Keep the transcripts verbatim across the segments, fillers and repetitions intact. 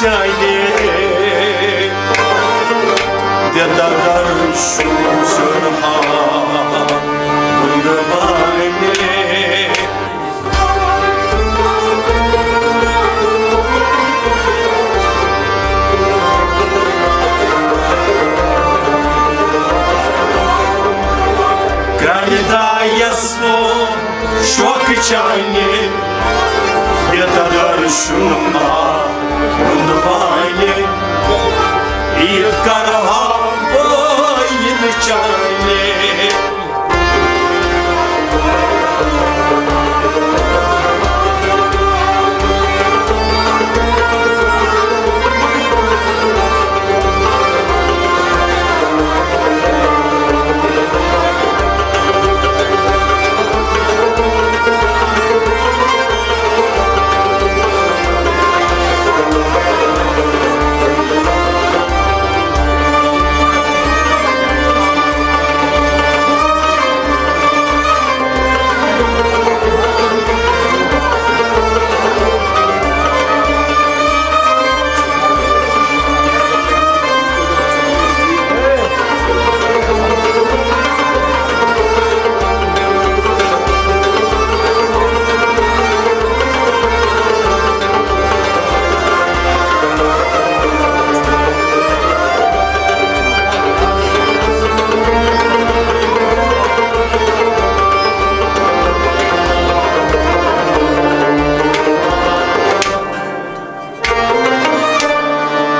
چانہِ دِتہ درشُن ہا وُنوانہِ۔ کرٛانہِ درٛایس ووٚن شوقہٕ چانہِ، یہِ تدر شُنما وُنوانہِ، عید کرہا بٲیِن چانہِ۔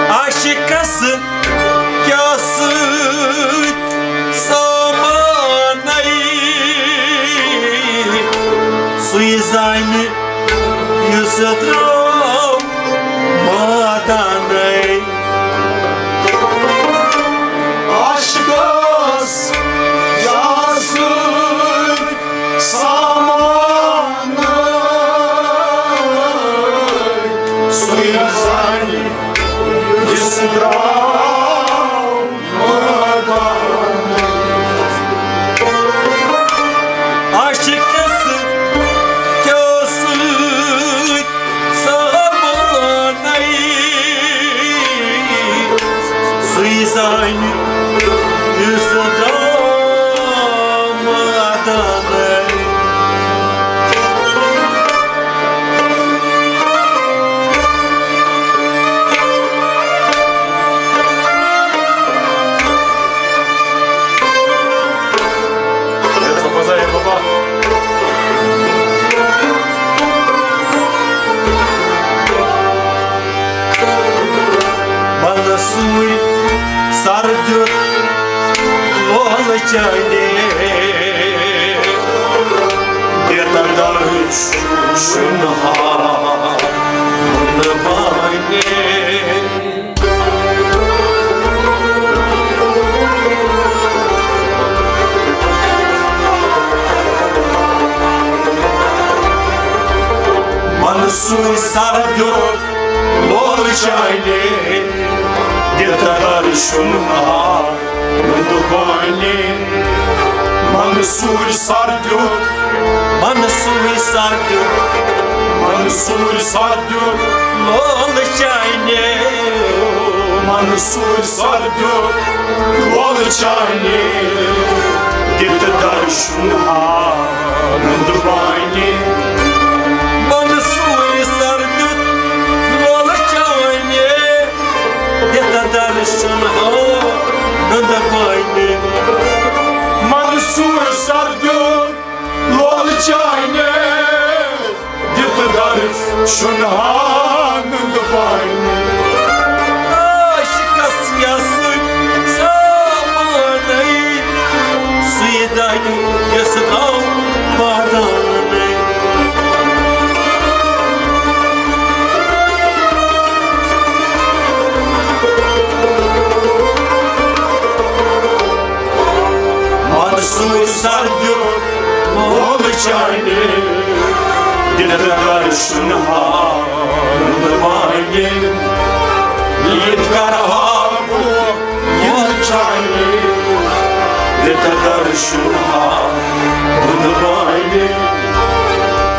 عاشقس کیٛاہ سۭتۍ سامانَے، سُے زانہِ یُس درٛاو مٲدانَے۔ عاشقس کیٛاہ سۭتۍ سامانَے، سُے زانہِ یُس درٛاو مٲدانَے۔ عاشقس کیٛاہ سۭتۍ سامانَے، سُے زانہِ یُس درٛاو مٲدانَے۔ منصوٗر سر دیُت لولہٕ چانہِ، دِتہ درشُن ہا وُنوانہِ۔ منصوٗر سر دیُت لولہٕ چانہِ، دِتہ درشُن ہا وُنوانہِ۔ منصوٗر سر دیُت، منصوٗر سر دیُت، منصوٗر سر دیُت لولہٕ چانہِ۔ منصوٗر سر دیُت لولہٕ چانہِ، دِتہ درشُن ہا وُنوانہِ۔ منصوٗر سر دیُت لولہٕ چانہِ، دِتہ درشُن ہا وُنوانہِ۔ منصوٗر سر دیُت لولہٕ چانہِ، دِتہ درشُن ہا وُنوانہِ۔ عاشقس کیٛاہ سۭتۍ سامانَے، سُے زانہِ یُس درٛاو مٲدانَے۔ منصوٗر سر دیُت لولہٕ چانہِ، دِتہ درشُن ہا وُنوانہِ۔ عید کرہا بہٕ یِم چانہِ، دِتہ درشُن ہا وُنوانہِ۔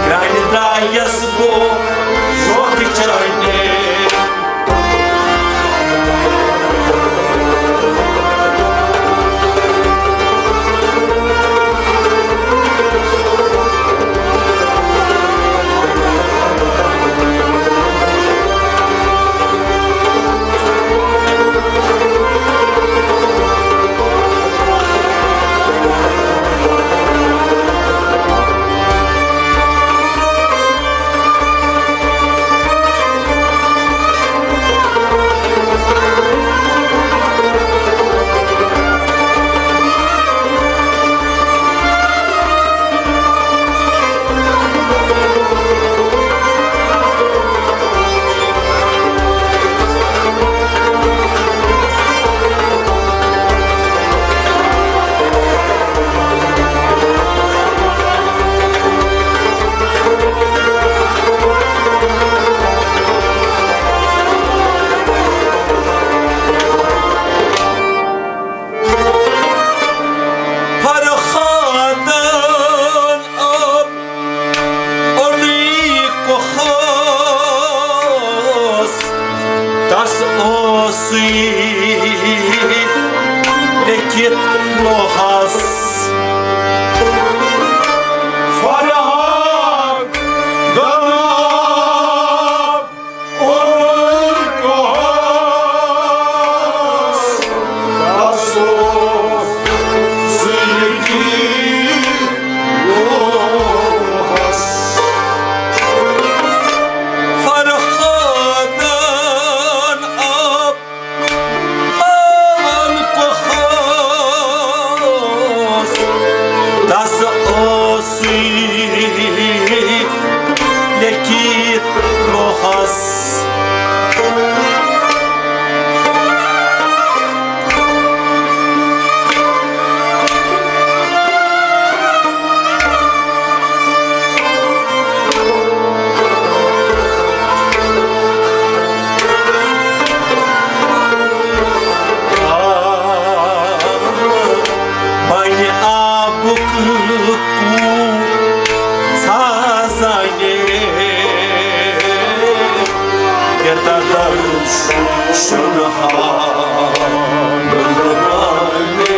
گرٛانہِ درٛایس بہٕ شوقہٕ چانہِ، لیکھِتھ لوہس۔ بنہِ آبُک کوٗہ سازانہِ، یوتاہ درشُن ہاو بنہِ۔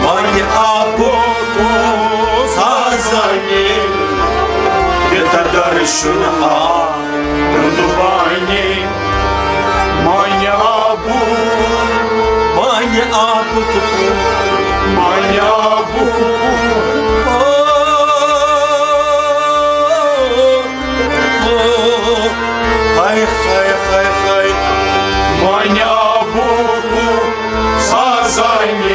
وۄنۍ آبُک کوٗہ سازانہِ، یوتاہ درشُن ہاو بنہِ۔ وۄنۍ آبُک، وۄنۍ آبُک کوٗہ، وۄنۍ آبُک کوٗہ۔ ہاے، ہاے، ہاے، ہاے۔ وۄنۍ آبُک کوٗہ سازانہِ،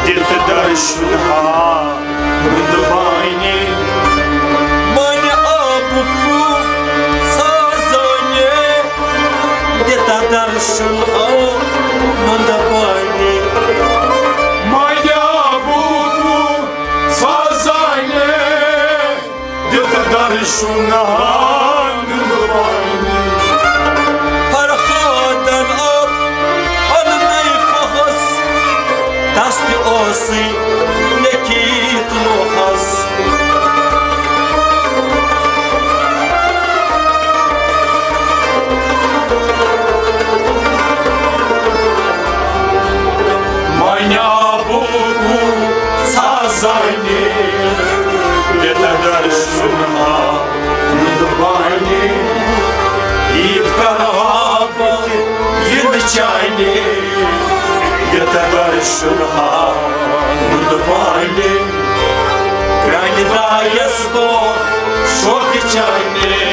دِتھ درشُن ہاو بنہِ۔ وۄنۍ آبُک کوٗہ سازانہِ، دِتھ درشُن ہاو بنہِ۔ وۄنۍ آبُک کوٗہ سازانہِ، دِتھ درشُن ہاو بنہِ۔ فرہادن آو پننُے فحص، تس تہِ اوسُے لیکھِتھ لوہس۔ وۄنۍ آبُک کوٗہ سازانہِ، دِتھ درشُن ہاو بنہِ۔ عیٖد کرٕ ہا بہٕ یِنہٕ چانہِ، دِتھ درشُن ہاو بنہِ۔ پرٛانہِ درٛایس بہٕ شوقہٕ چانہِ۔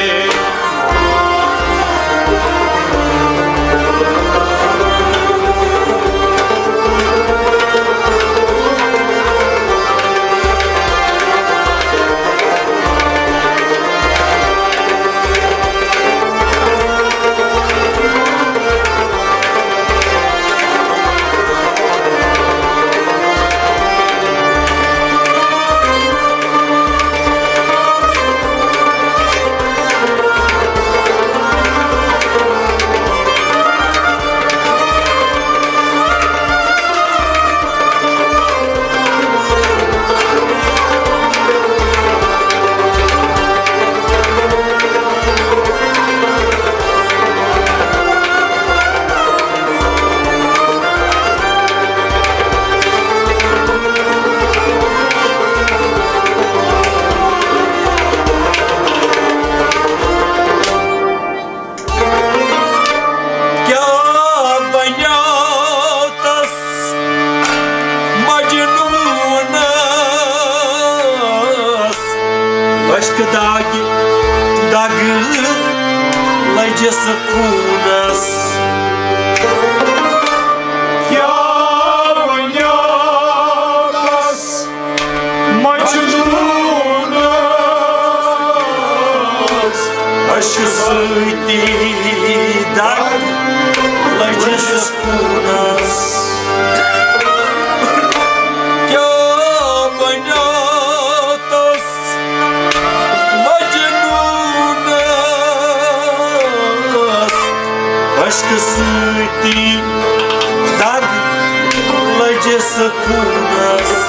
کیٛاہ بنیٛاو تس مجنوٗنس؟ اشکہٕ داغ، داغ لٔجِس خوٗنس۔ کیٛاہ بنیٛاو تس مجنوٗنس؟ اشکہٕ سۭتی داغ لٔجِس خوٗنس۔ کیٛاہ بنیٛاو تس مجنوٗنس؟ اشکہٕ سۭتی داغ لٔجِس خوٗنس۔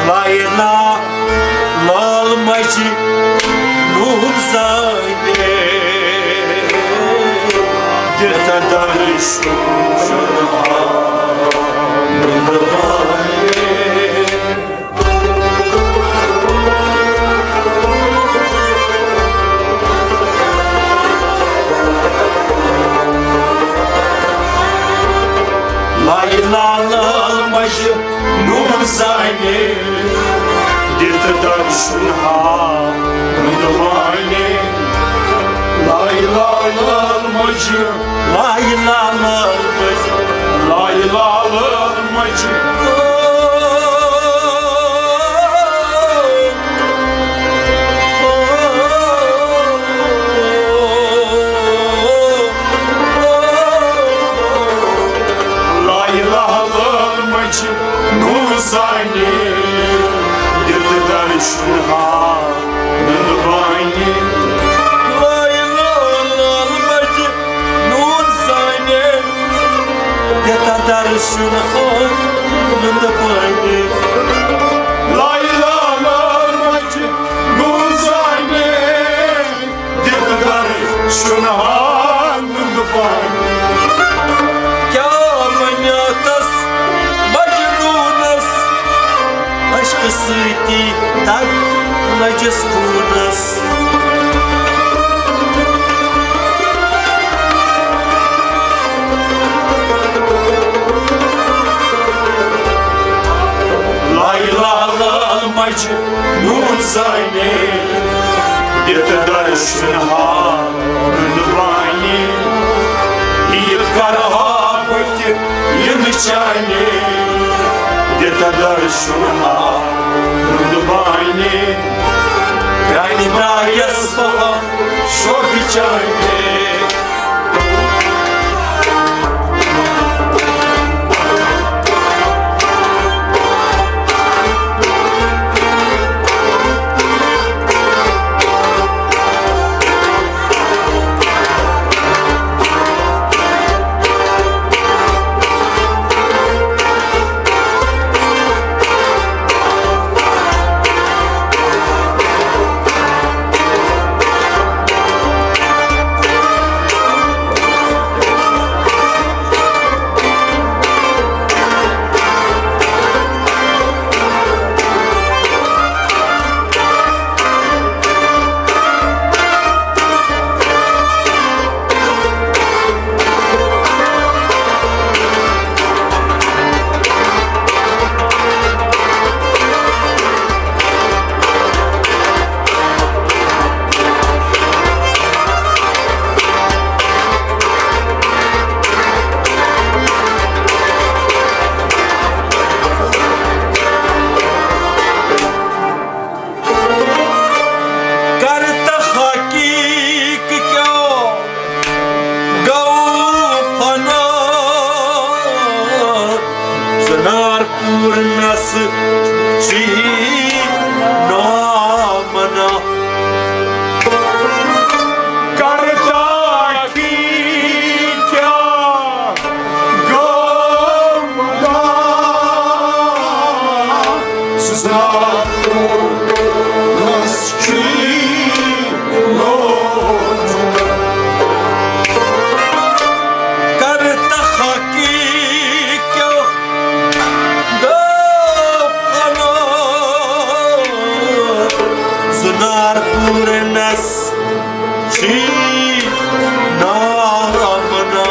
لایلا لال مجہِ نوٗر زانہِ، دِتھ درشُن ہاو بنہِ۔ نوٗر زانہِ دِتھ درشُن ہا نُنٛدٕ وانہِ۔ لایہِ لال مجہِ، لایہِ لال مجہِ، لایہِ لال مجہِ۔ لایہِ لال مجہِ نوٗر زانہِ دِتھ درشُن ہا نُنٛدٕ وانہِ۔ لایہِ لال مجہِ نوٗر زانہِ دِتھ درشُن ہا نُنٛدٕ وانہِ۔ لایہِ لال مجہِ نوٗر زانہِ دِتھ درشُن ہا نُنٛدٕ وانہِ۔ کیٛاہ ونیاتس مجنوٗنس، عشقہٕ سۭتی دگ لٔجِس خوٗنس۔ لایہِ لال مجہِ نوٗر زانہِ دِتھ درشُن ہا نُنٛدٕ وانہِ۔ عیٖد کرٕ ہا بہٕ تہِ یِنہٕ چانہِ دِتھ درشُن ہا نُنٛدٕ وانہِ۔ پرٛانہِ درٛایس بہٕ ہا شوقہٕ چانہِ۔ کر تحقیق کیا گو فنا، زنار پورنس چی نامنا۔ کر تحقیق کیا گو منا، زنار پورنس چی نامنا۔ کر تحقیق کیا گو فنا، زنار پورنس چی نامنا۔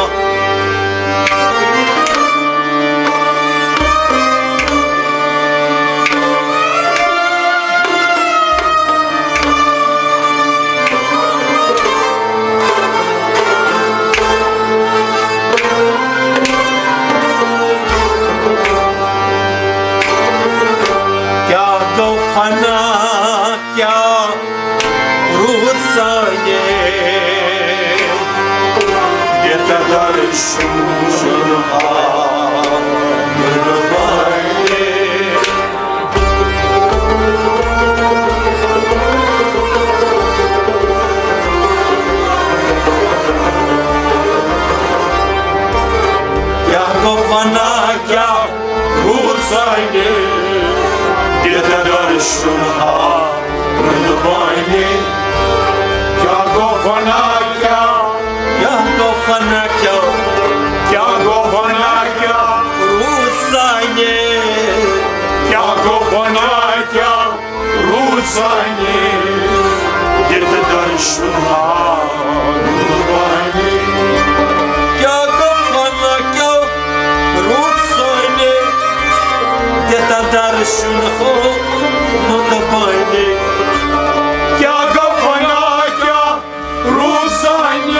کیا گو فنا کیا روٗد سانہِ بے قدر شُن ہا قربانہِ۔ کیٛاہ گوٚو فنا کیٛاہ روٗد سانہِ، بے قدر شُن ہا روٗد بانہِ۔ کیٛاہ گوٚو فنا کیٛاہ، کیٛاہ گوٚو فنا کیٛاہ، کیٛاہ گوٚو فنا کیٛاہ روٗد سانہِ، کیٛاہ گوٚو فنا کیٛاہ روٗد سانہِ، بے قدر شُن ہا روٗد بانہِ۔ کیٛاہ گوٚو فنا کیٛاہ روٗد سانہِ، شُنہو نُنٛدٕ بانہِ۔ کیٛاہ گوٚو فنا، کیٛاہ روٗد سانہِ؟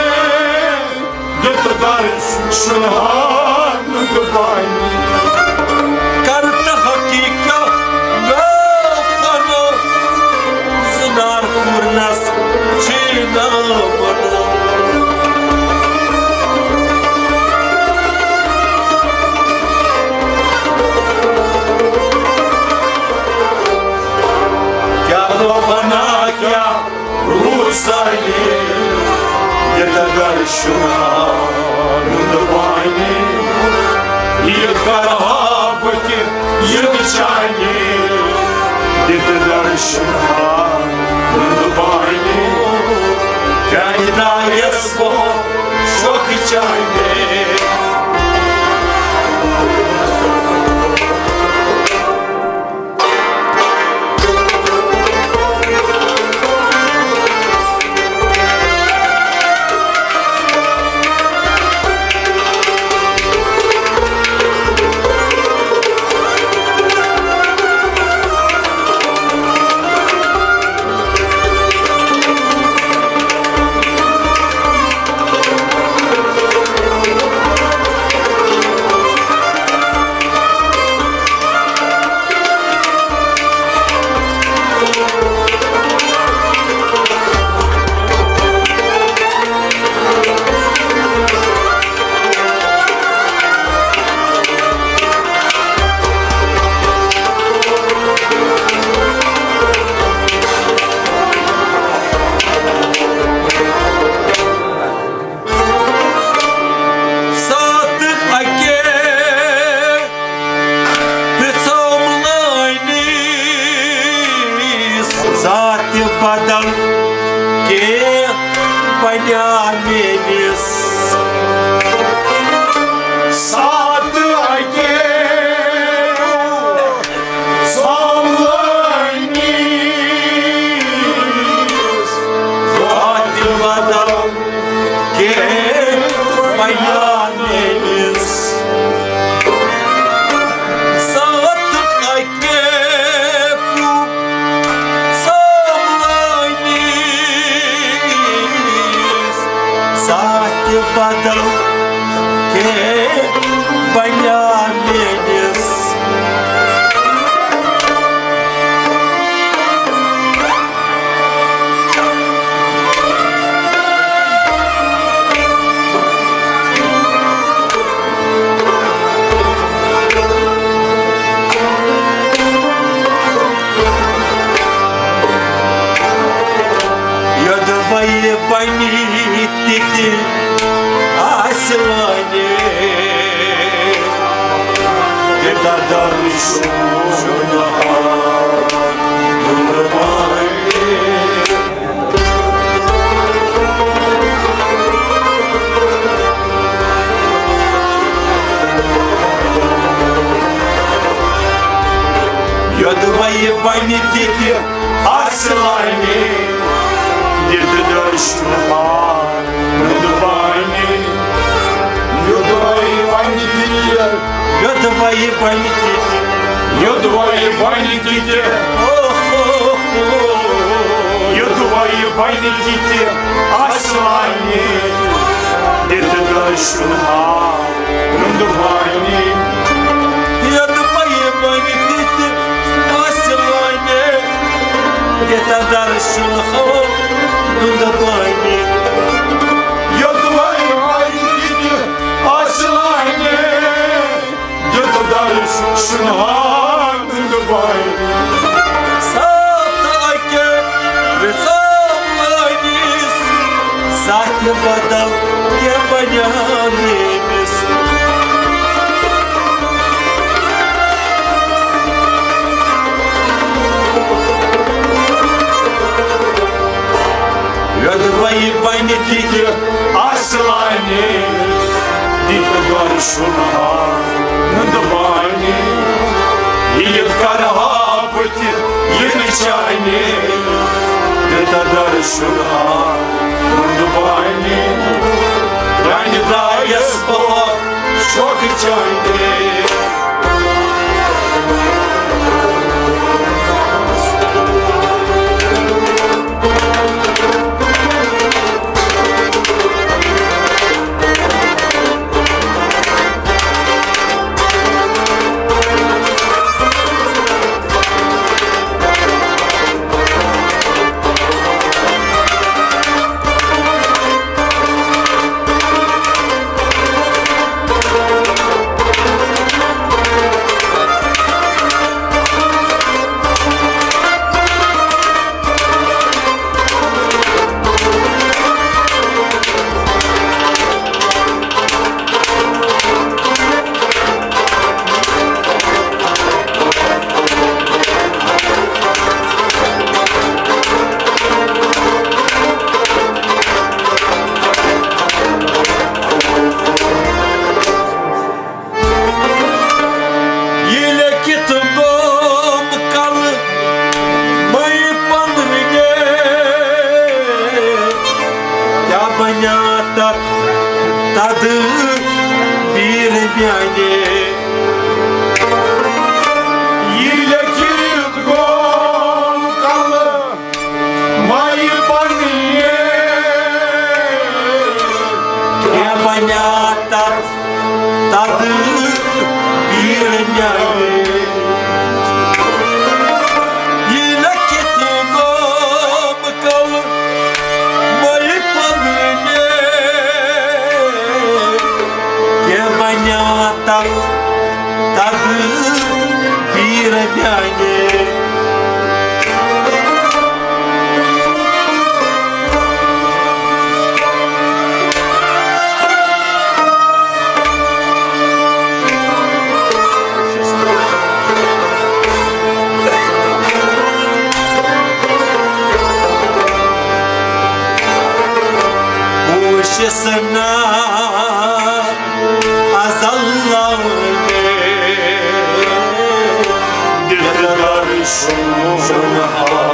دِتہٕ درس شُنہو نُنٛدٕ بانہِ۔ کر تہٕ حقیقت گوٚو فنا، زنار پوٗرنس چھِنہٕ بنان۔ کیٛاہ گوٚو بنا، کیٛاہ روٗد سانہِ؟ یہِ تہٕ درشُن نُنٛدٕ بانہِ۔ یہِ کرٕ ہا بہٕ تہِ یہِ چانہِ۔ دِتہٕ درشُن نُنٛدٕ بانہِ۔ چانہِ درایس بہٕ شوقہٕ چانہِ۔ ساتہٕ اکے پرٛژھوم لٲنِس، ذاتِ بدل کینٛہہ بنیٛا میٲنِس۔ ساتہٕ اکے ساملٲنِس، ذاتِ بدل کینٛہہ بنیٛا میٲنِس۔ ذاتہٕ اکے ساملٲنِس، ذاتِ بدل کینٛہہ بنیٛا میٲنِس۔ یوٚدوَے بنہِ تہِ تہِ آسہِ لٲنہِ، تہِ دَدَر چھُ نہٕ ہار۔ یوٚدوَے بنہِ تہِ تہِ آسہِ لٲنہِ، دِتہٕ دٔچھ نہٕ ہار نُنٛدٕ بانہِ۔ یوٚدوَے بنہِ تہِ تہِ، یوٚدوَے بنہِ تہِ تہِ، یوٚدوَے بنہِ تہِ تہِ، او ہو ہو۔ یوٚدوَے بنہِ تہِ تہِ آسہِ لٲنہِ، دِتہٕ دٔچھ نہٕ ہار نُنٛدٕ بانہِ۔ یوٚدوَے بنہِ تہِ تہِ آسہِ لٲنہِ، دِتہٕ دٔچھ نہٕ ہار نُنٛدٕ بانہِ۔ یوٚدوَے بنہِ تہِ تہِ آسہِ لٲنہِ، دِتہٕ دٔچھ نہٕ ہار نُنٛدٕ بانہِ۔ ساتہٕ اکہِ پرٛژھوم لٲنِس، ذاتِ بدل کینٛہہ بنیٛا میٲنِس۔ یوٚدوَے بنہِ تہِ تہِ آسہِ لٲنہِ، دِتہٕ دٔچھ نہٕ ہار نُنٛدٕ بانہِ۔ یہِ کرٕ ہا بہٕ تہِ یہِ نہٕ چانہِ، دِتہٕ دٔچھ نہٕ ہار نُنٛدٕ بانہِ۔ پرٛانہِ درٛایس بہٕ شوقہٕ چانہِ۔ پیٖر میانہِ، یہِ لیٚکھِتھ گوٚو کلہٕ مایہِ پننہِ۔ کیٛاہ بنیٛا تتھ تتھ پیٖر میانہِ؟ یہِ لیٚکھِتھ گوٚو کلہٕ مایہِ پننہِ۔ کیٛاہ بنیٛا تتھ تتھ پیٖر میانہِ؟ کوٗشِش نہ ازل لونہِ، دِلدار شُنہا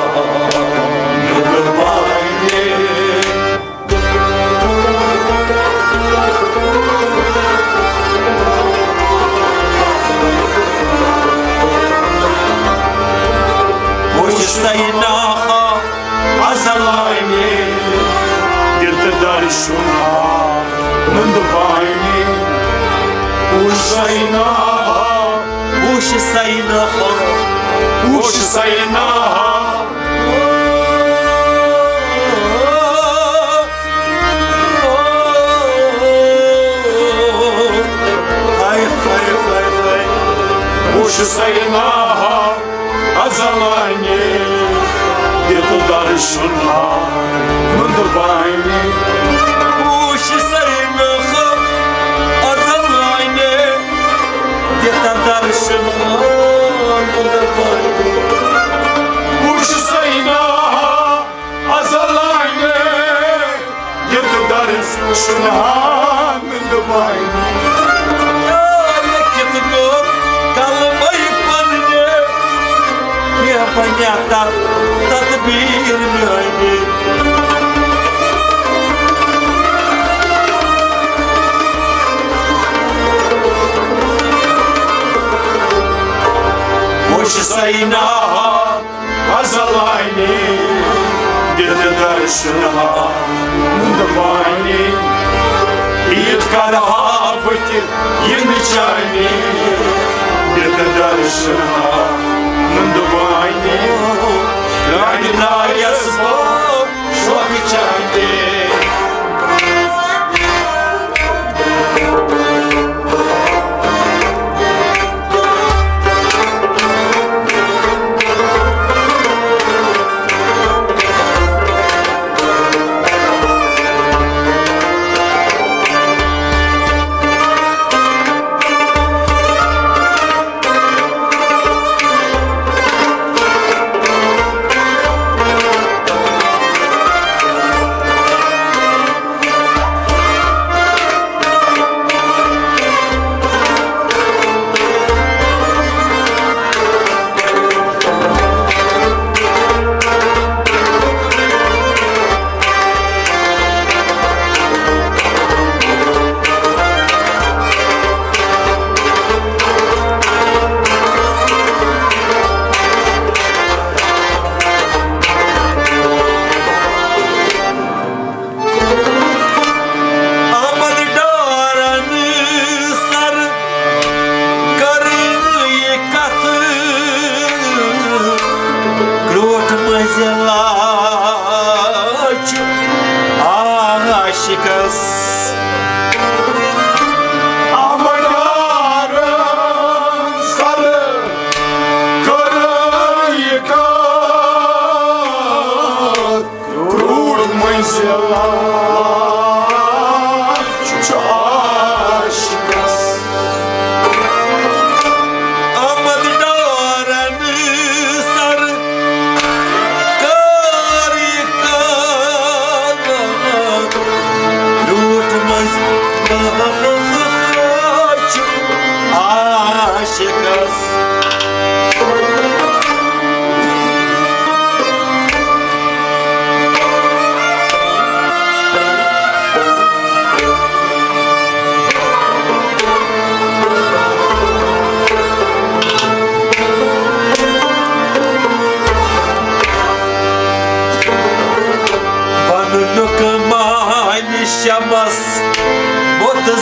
مہربانی۔ وٕچھ سیناہا ازلانی، دِلدار شُنہا مہربانی۔ وٕچھ سیناہا، وٕچھ سیناہا، وٕچھ سیناہا۔ ہاے، ہاے، ہاے، ہاے۔ وٕچھ سیناہا ازلانی، دِلدار شُنہا مہربانی۔ وٕچھ سیناہا ازلانی، دِلدار شُنہا مہربانی۔ وٕچھ سیناہا ازلانی، دِلدار شُنہا مہربانی۔ کیٛاہ لیٚکھِتھ گوٚو کلمَے پننہِ؟ کیٛاہ بنیٛا تتھ تدبیٖر میانہِ؟ وٕچھ سیناہا ازلانی، دِلدار شُنہا مہربانی۔ عیٖد کرہا بہٕ تہِ یِنہٕ چانہِ، دِلدار شُنہا مہربانی۔ چانہِ نایس بہٕ شوقہٕ چانہِ۔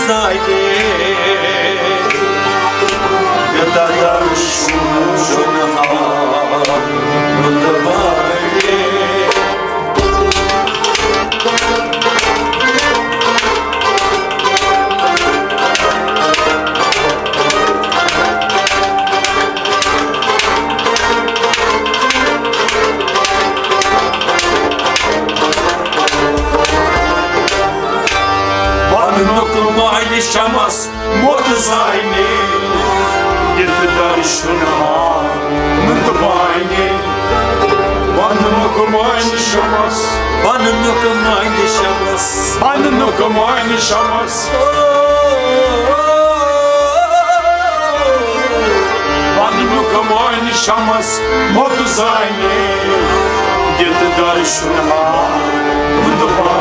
تاجے، یوتاہ درشُن ہاو، یوتاہ باجے۔ پننُک مانہِ شمس موت زانہِ، دِتھ درشُن ہاو نُنٛد بانہِ۔ پننُک مانہِ شمس، پننُک مانہِ شمس، پننُک مانہِ شمس، پننُک مانہِ شمس موت زانہِ، دِتھ درشُن ہاو نُنٛد بانہِ۔